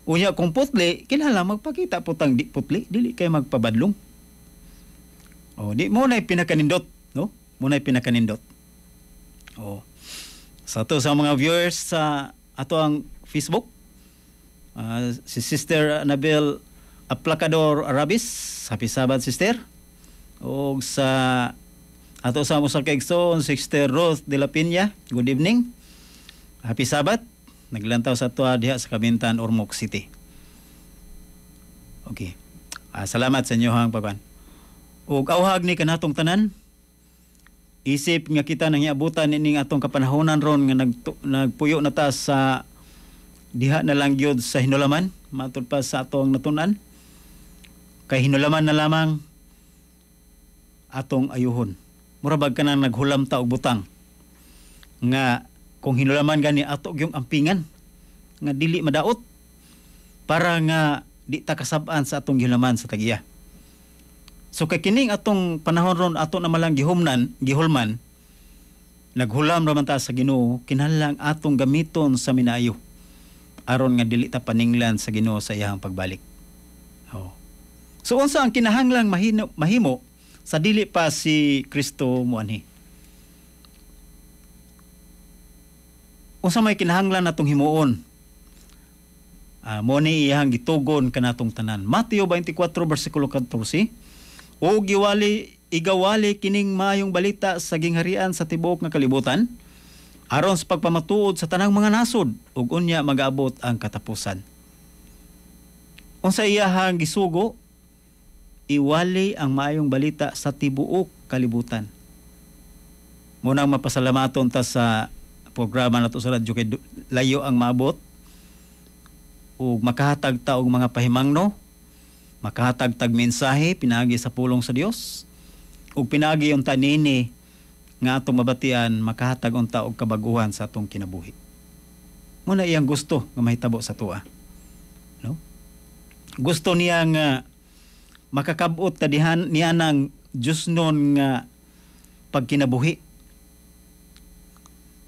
Unya kung putli, kinahanglan magpakita putang di putli, dili kay magpabadlong. Oh, di mo nay pinakanindot, no? Mo nay pinakanindot. Oh. Sa ato sa mga viewers sa ato ang Facebook, si Sister Annabel Aplacador Arabis, happy Sabbath, sister. Og sa ato sa usa ka igsoon, Sister Ruth de la Peña, good evening. Happy Sabbath. Naglantaw sa ato diha sa Kabintan, Ormoc City. Okay. Salamat sa inyohang pagkuan. Og auhag ni kanatong tanan, isip nga kita nang iabutan ining atong kapanahonan ron nga nagpuyo na ta sa diha na lang gyud sa hinulaman, matud pa sa atong natun-an. Kay hinulaman na lamang atong ayuhon. Mura bag kanang naghulam ta og butang nga kung hinulaman gani ato gyung ampingan nga dili madaot para nga di ta kasab-an sa atong gihulaman sa tag-iya. So kay kining atong panahon ron ato na malang gihulman, naghulam ra man ta sa Ginoo, kinahanglan atong gamiton sa minayo aron nga dili ta paninglan sa Ginoo sa iyang pagbalik. Oh. So unsa ang kinahanglang mahimo sa dili pa si Kristo moanhi? Unsa may kinahanglan natong himuon? Mo ni iyang gitugon kanatong tanan. Mateo 24 versikulo 14, o igawali kining maayong balita sa gingharian sa tibuok nga kalibutan aron sa pagpamatuod sa tanang mga nasod ug unya magaabot ang katapusan. Unsa iyahang gisugo? Iwali ang maayong balita sa tibuok kalibutan. Munang mapasalamaton ta sa programa nato sa radyo kay layo ang maabot ug makahatag ta og mga pahimangno, makahatag tag mensahe pinaagi sa pulong sa Dios ug pinaagi unta niini nga atong mabatian, makahatag unta og kabaguhan sa atong kinabuhi. Muna iyang gusto nga mahitabo sa tuwa, no? Gusto niya nga makakabot ta dihan niya nang Diyosnon nga pagkinabuhi.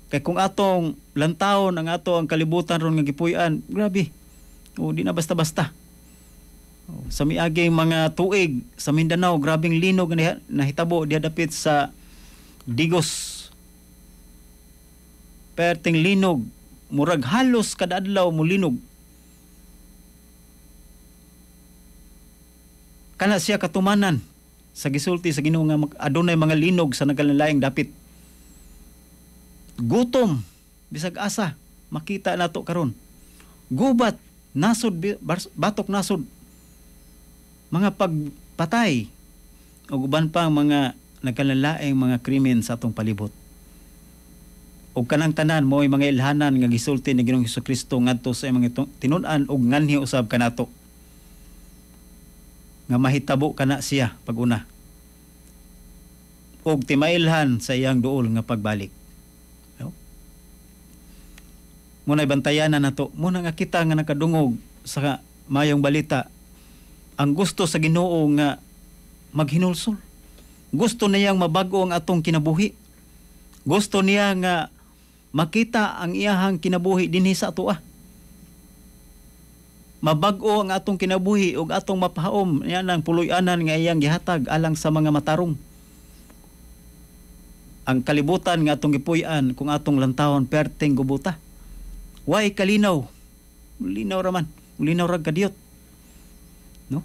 Kay kung atong lantawon ang ato ang kalibutan ron nga gipuy-an, grabe. O di na basta-basta. O, sa miaging mga tuig sa Mindanao, grabing linog nga nahitabo diha dapit sa Digos. Perting linog, murag halos kada adlaw mo linog. Kana siya katumanan sa gisulti sa Ginoo nga adunay mga linog sa nagkalainlaing dapit. Gutom bisag asa makita nato karon. Gubat nasod, batok nasod, mga pagpatay ug uban pang mga nagkalalaing mga krimen sa atong palibot. Ug kanang tanan mo'y mga ilhanan nga gisulti ni Ginoong Hesukristo ngadto sa mga tinun-an ug nganhi usab kanato nga mahitabo kana siya pag-una ug timailhan sa iyang duol nga pagbalik. No? Muna'y bantayanan nato, muna nga kita nga nakadungog sa mayong balita, ang gusto sa Ginoo nga maghinulsol. Gusto niyang mabago ang atong kinabuhi. Gusto niya nga makita ang iyahang kinabuhi dinhi sa atoa. Mabag-o ang atong kinabuhi ug atong mapahaom yan ang puloy-anan nga iyang gihatag alang sa mga matarong. Ang kalibutan nga atong gipuy-an, kung atong lantawon, perteng gubuta. Way kalinaw. Linaw ra man. Linaw ra kadiyot. No?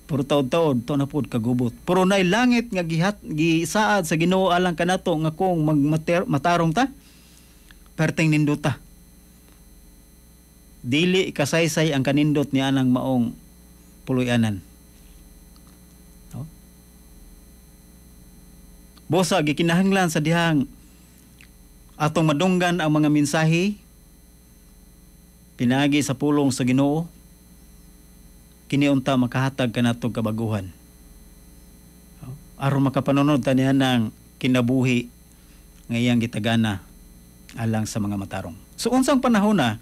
Puro taod-taod to na pod kagubot. Puro nay langit nga gihat gisaad sa Ginoo alang kanato nga kung matarong ta, perteng nindota. Dili kasaysay ang kanindot ni anang maong puloy-anan. No? Bosa gikinahanglan sa dihang atong madunggan ang mga mensahe pinaagi sa pulong sa Ginoo, kini unta makahatag kanato kabaguhan. No? Aron makapanunod ta niya ng kinabuhi nga iyang gitagana alang sa mga matarong. So unsang panahon na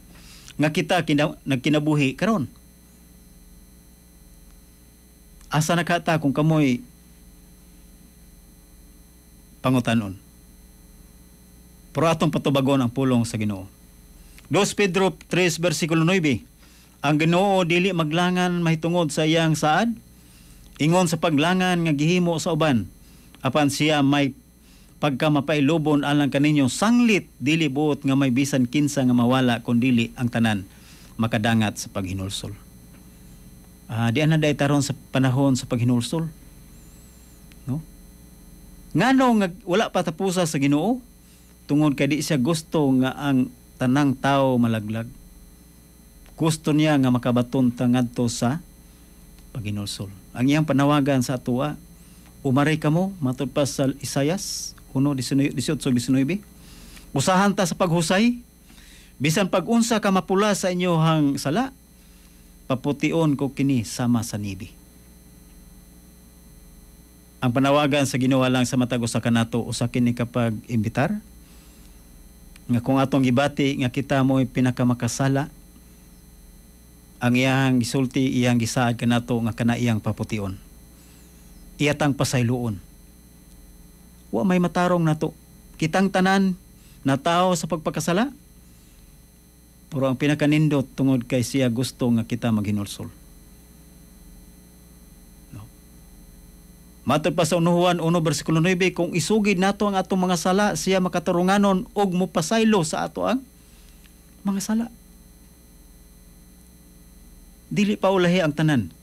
nga kita nagkinabuhi karon? Asa na kata kung kamoy pangutanon? Pero atong patubagon ang pulong sa Ginoo. 2 Pedro 3 versikulo 9. Ang Ginoo dili maglangan mahitungod sa iyang saad, ingon sa paglangan nga gihimo sa uban, apan siya may pagka mapailubon alang kaninyo sanglit dili buot nga may bisan kinsa nga mawala kun dili ang tanan makadangat sa paghinulsol. Di ana day taron sa panahon sa paghinulsol. No? Ngano nga wala pa tapusa sa Ginoo? Tungod kay di siya gusto nga ang tanang tao malaglag. Gusto niya nga makabaton ta ngadto sa paghinulsol. Ang iyang panawagan sa atoa, umaray kamo, matud pa sa Isayas 1:18-19. Usahan ta sa paghusay, bisan pag-unsa ka mapula sa inyohang sala, papution ko kini sama sa nibi. Ang panawagan sa Ginoo lang sa matag usa kanato, usa kini kapag imbitar nga kung atong gibati nga kita mo'y pinakamakasala, ang iyang gisulti, iyang gisaad kanato nga kana iyang papution, iyatang pasayloon. Wa may matarong nato. Kitang tanan na tao sa pagpakasala, pero ang pinakanindot tungod kay siya gusto nga kita maghinulsol. No? Matod pa sa 1 Juan 1 versikulo 9, kung isugid nato ang atong mga sala, siya makatarunganon og mopasaylo sa ato ang mga sala. Dili pa ulahi ang tanan.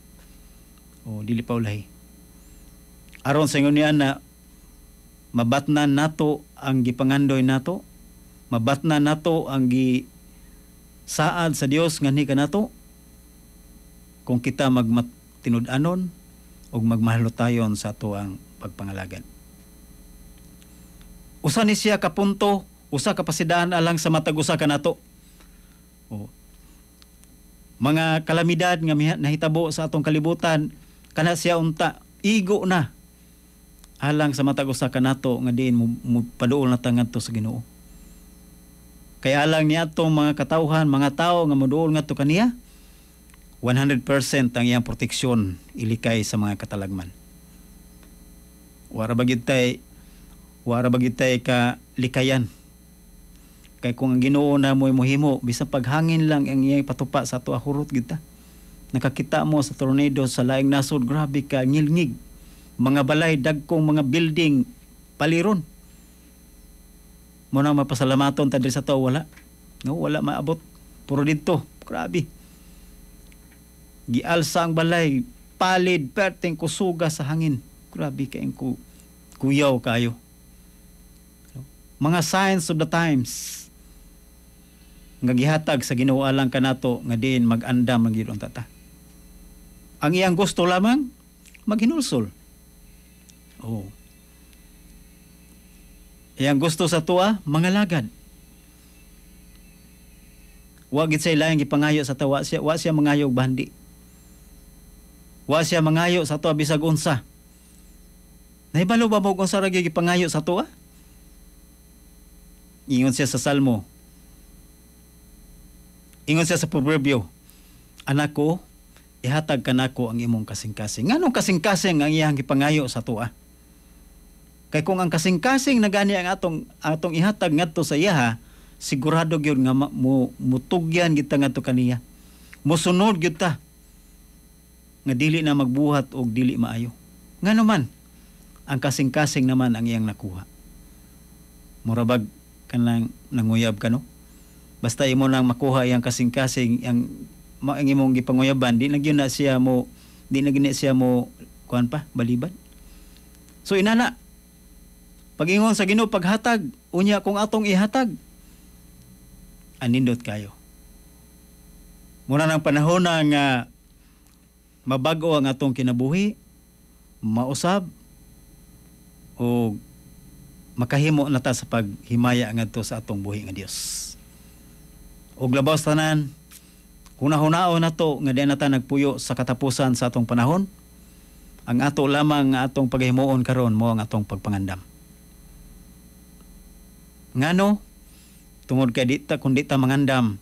O dili pa ulahi. Aron sa ingon niya na mabatnan nato ang gipangandoy nato, mabatnan nato ang gisaad sa Dios nganhi kanato, kung kita magmatinud-anon ug magmahalotayon sa ato ang pagpangalagad. Usa ni siya ka punto, usa ka pasidaan alang sa matag usa kanato. O, mga kalamidad nga nahitabo sa atong kalibutan, kana siya unta igo na alang sa matag usa kanato nga diin mo paduol na ta ngadto sa Ginoo. Kay alang niya atong mga katawhan, mga tao nga moduol ngadto kaniya, 100% ang iyang proteksyon ilikay sa mga katalagman. Wara ba gyud tay ka likayan. Kay kung ang Ginoo na mo'y mohimo, bisan paghangin lang ang iyang patupa sa ato, ahurot gyud ta. Nakakita mo sa tornado sa laing nasod, grabe ka ngilngig. Mga balay, dagkong mga building, paliron. Muna mapasalamaton ta diri sa tao, wala. No, wala maabot. Puro didto, grabe. Gialsa ang balay, Palid, perting kusuga sa hangin. Grabe kaayong kuyaw kayo. Mga signs of the times nga gihatag sa Ginoo alang kanato nga diin mag-andam ang gyud unta ta. Ang iyang gusto lamang maghinulsol. Oh. Iyang gusto sa tuwa mangalagad. Wa gid siya laing gipangayo sa tawa siya, wa siya mangayo og bandi. Wa siya mangayo sa tuwa bisag unsa. Nahibalo ba mo kung unsa ra gyud gipangayo sa tuwa? Ingon siya sa Salmo. Ingon siya sa Proverbio, "Anak ko, ihatag kanako ang imong kasing-kasing." Nganong kasing-kasing ang iyang gipangayo sa tuwa? Kay kung ang kasing-kasing na gani ang atong ihatag ngadto sa iyaha, sigurado gyud nga mutugyan gyud ta ngadto kaniya. Mosunod gyud ta nga dili na magbuhat og dili maayo. Ngano man, ang kasing-kasing naman ang iyang nakuha. Murabag kanang nanguyab ka, no? Basta imo nang makuha iyang kasing-kasing, ang imong gipanguyaban, di na gyud na siya mo kuan pa, balibad. So inana, pag-ingon sa Ginoo paghatag, unya kung atong ihatag, anindot kayo. Muna ng panahon na nga mabago ang atong kinabuhi, mausab, o makahimo na ta sa paghimaya ngadto sa atong buhi nga Dios. Og labaw sa tanan, hunahunao na to nga di na ta nagpuyo sa katapusan sa atong panahon. Ang ato lamang nga atong paghimuon karon mo ang atong pagpangandam. Ngano? Tungod kay di ta, kung di ta mangandam,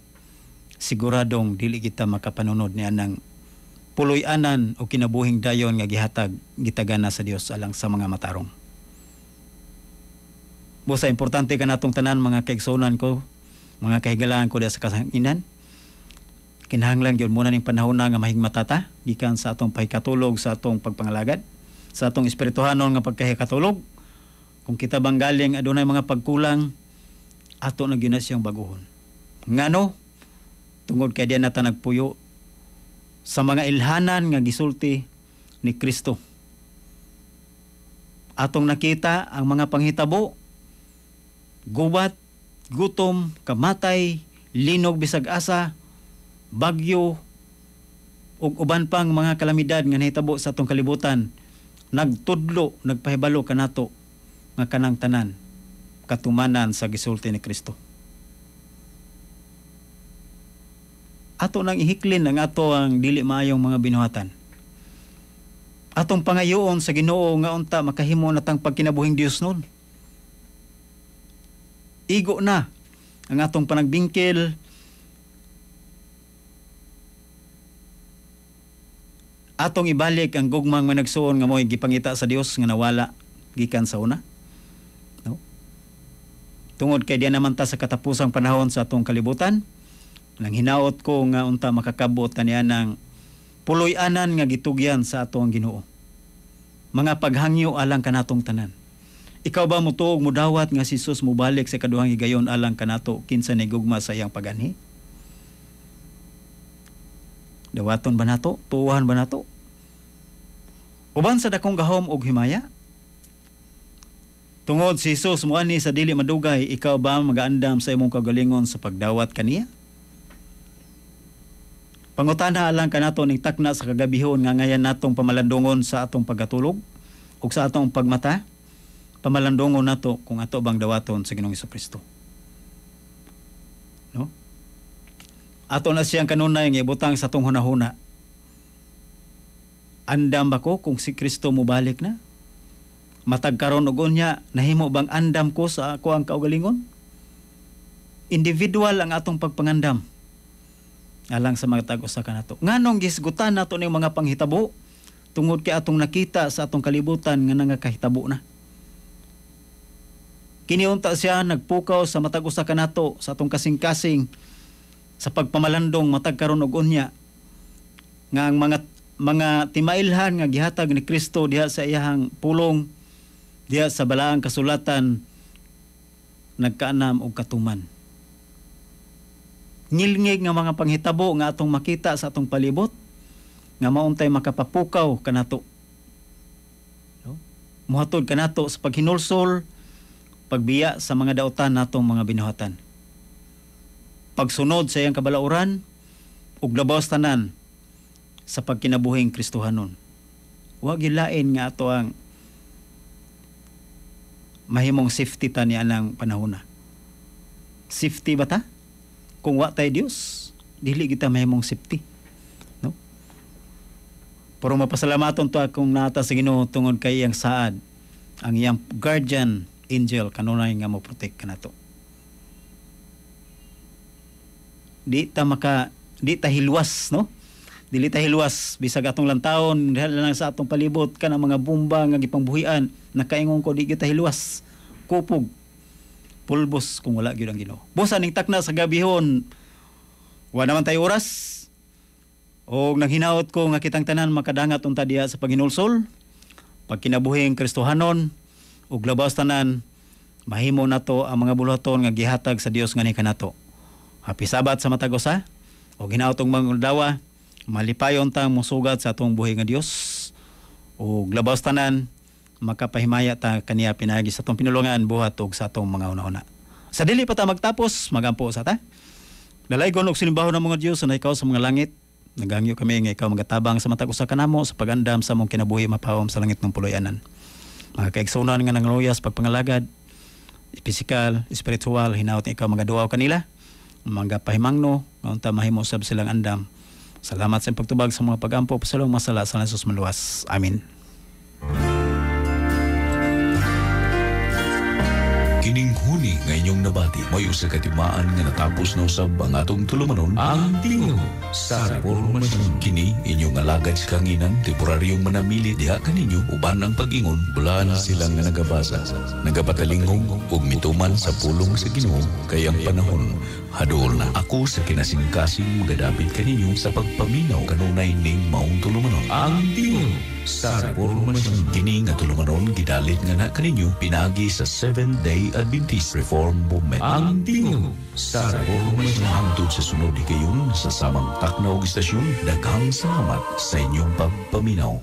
siguradong dili kita makapanunod niya ng puloy-anan o kinabuhing dayon nga gihatag gitagana sa Dios alang sa mga matarong. Busa importante kanatong tanan, mga kaigsuonan ko, mga kahigalaan ko diha sa kasanginan. Kinahanglan gyud muna ning panahon na nga mahigmata ta gikan sa atong pahikatulog sa atong pagpangalagad, sa atong espirituhanon nga pagkahikatulog. Kung kita bang galing adunay mga pagkulang, ato na gyud na siyang baguhon. Ngano? Tungod kay diyan nata nagpuyo sa mga ilhanan nga gisulti ni Kristo. Atong nakita ang mga panghitabo, gubat, gutom, kamatay, linog bisag asa, bagyo, ug uban pang mga kalamidad nga nahitabo sa atong kalibutan, nagtudlo, nagpahibalo kanato nga kanang tanan katumanan sa gisulti ni Kristo. Ato nang ihiklin ang ato ang dili maayong mga binuhatan. Atong pangayoon sa Ginoo nga unta makahimo natang pagkinabuhing Dios nun. Igo na ang atong panagbingkil, atong ibalik ang gugmang managsuon nga mo'y gipangita sa Dios nga nawala gikan sa una. No? Tungod kay diyan naman ta sa katapusang panahon sa atong kalibutan, nang hinaot ko nga unta makakabot niya ng puloy-anan nga gitugyan sa atong Ginoo. Mga paghangyo alang kanatong tanan. Ikaw ba mutuog mudawat nga si Jesus mubalik sa kaduhang higayon alang kanato kinsa ni gugma sa iyang paganhi? Dawaton ba nato? Tuuhan ba nato? Uban sa dakong gahom og himaya? Tungod si Jesus moani sa dili madugay, ikaw ba magaandam sa imong kagalingon sa pagdawat kaniya? Pangutana alang kanato ning takna sa kagabihon nga ngayan natong pamalandungon sa atong pagkatulog ug sa atong pagmata, pamalandungon nato kung ato bang dawaton sa Ginoong Hesukristo. No? Ato na siyang kanunay nga ibutang sa atong hunahuna. Andam ba ko kung si Kristo mobalik na? Matag karon og unya, nahimo bang andam ko sa ako ang kaugalingon? Individual ang atong pagpangandam alang sa mga tag-usa kanato. Nganong gisgutan nato ning mga panghitabo? Tungod kay atong nakita sa atong kalibutan nga nangakahitabo na. Kini unta siya nagpukaw sa matag usa kanato sa atong kasing-kasing sa pagpamalandong matag karon og unya nga ang mga timailhan nga gihatag ni Kristo diha sa iyahang pulong, diha sa balaang kasulatan, nagkaanam og katuman. Ngilngig nga mga panghitabo nga atong makita sa atong palibot, nga mauntay makapapukaw kanato, no? Muhatod kanato sa paghinulsol, pagbiya sa mga daotan natong mga binuhatan, pagsunod sa iyang kabalauran, ug labaw sa tanan sa pagkinabuhing Kristohanon. Wa gilain nga ato ang mahimong safety ta ni anang panahona. Safety ba ta? Kung wa tay Dios, dili kita mahimong safety, no? Pero mapasalamaton to akong nata sa Ginoo tungod kay iyang saad, ang iyang guardian angel kanunay nga mo protect kanato. Di ta hilwas, no? Dili ta hilwas bisag atong lantawon lang sa atong palibot kanang mga bomba nga gipangbuhian, nakaingon ko di kita hilwas, kupog pulbos kung wala gyud ang Ginoo. Busa ning takna sa gabihon, wa naman tayo oras. Og nanghinaot ko nga kitang tanan makadangat unta diha sa paghinulsol, pagkinabuhing Kristohanon, ug labaw tanan mahimo nato ang mga buluhaton nga gihatag sa Dios ngani kanato. Happy Sabat sa matag usa. Og hinaot og mga dawa, malipayon tang mosugat sa atong buhi nga Dios. Ug labaw tanan makapahimaya ta kaniya pinaagi sa atong pinulungan buhat ug sa atong mga una-una. Sa dili pa ta magtapos, magampo sa ta. Dalaygon og sinimbahon ng mga Dios na ikaw sa mga langit. Nagangyo kami nga ikaw magatabang sa matag usa kanamo sa pagandam sa among kinabuhi mapahom sa langit ng puloy-anan. Mga kaigsunan nga nangluyas pagpangalagad, pisikal, espiritual, hinaot nga ikaw magaduaw kanila, mga pahimangno, nga unta mahimo sab silang andam. Salamat sa pagtubag sa mga pagampo, pasalong masala sa Jesus maluwas. Amen. Kining huni nga inyong nabati, may usa ka timaan nga natapos na usab ang atong tulumanon, ang Tingog sa Reformasyon. Kini inyong alagad sa kanginan, temporaryong manamili diha kaninyo uban ang pag-ingon, bulan sila nga nagabasa, nagapatalingog ug mituman sa pulong sa Ginoo kay ang panahon haduol na. Ako sa kinasingkasing magadapit kaninyo sa pagpaminaw kanunay ning maong tulumanon, ang Tingog sa Reformasyon. Kini nga tulumanon gidalit nga na kaninyo pinaagi sa 7 Day Adventist Reform Movement. Ang Tingog sa Reformasyon. Hangtod sa sunod higayon sa samang takna og istasyon, daghang salamat sa inyong pagpaminaw.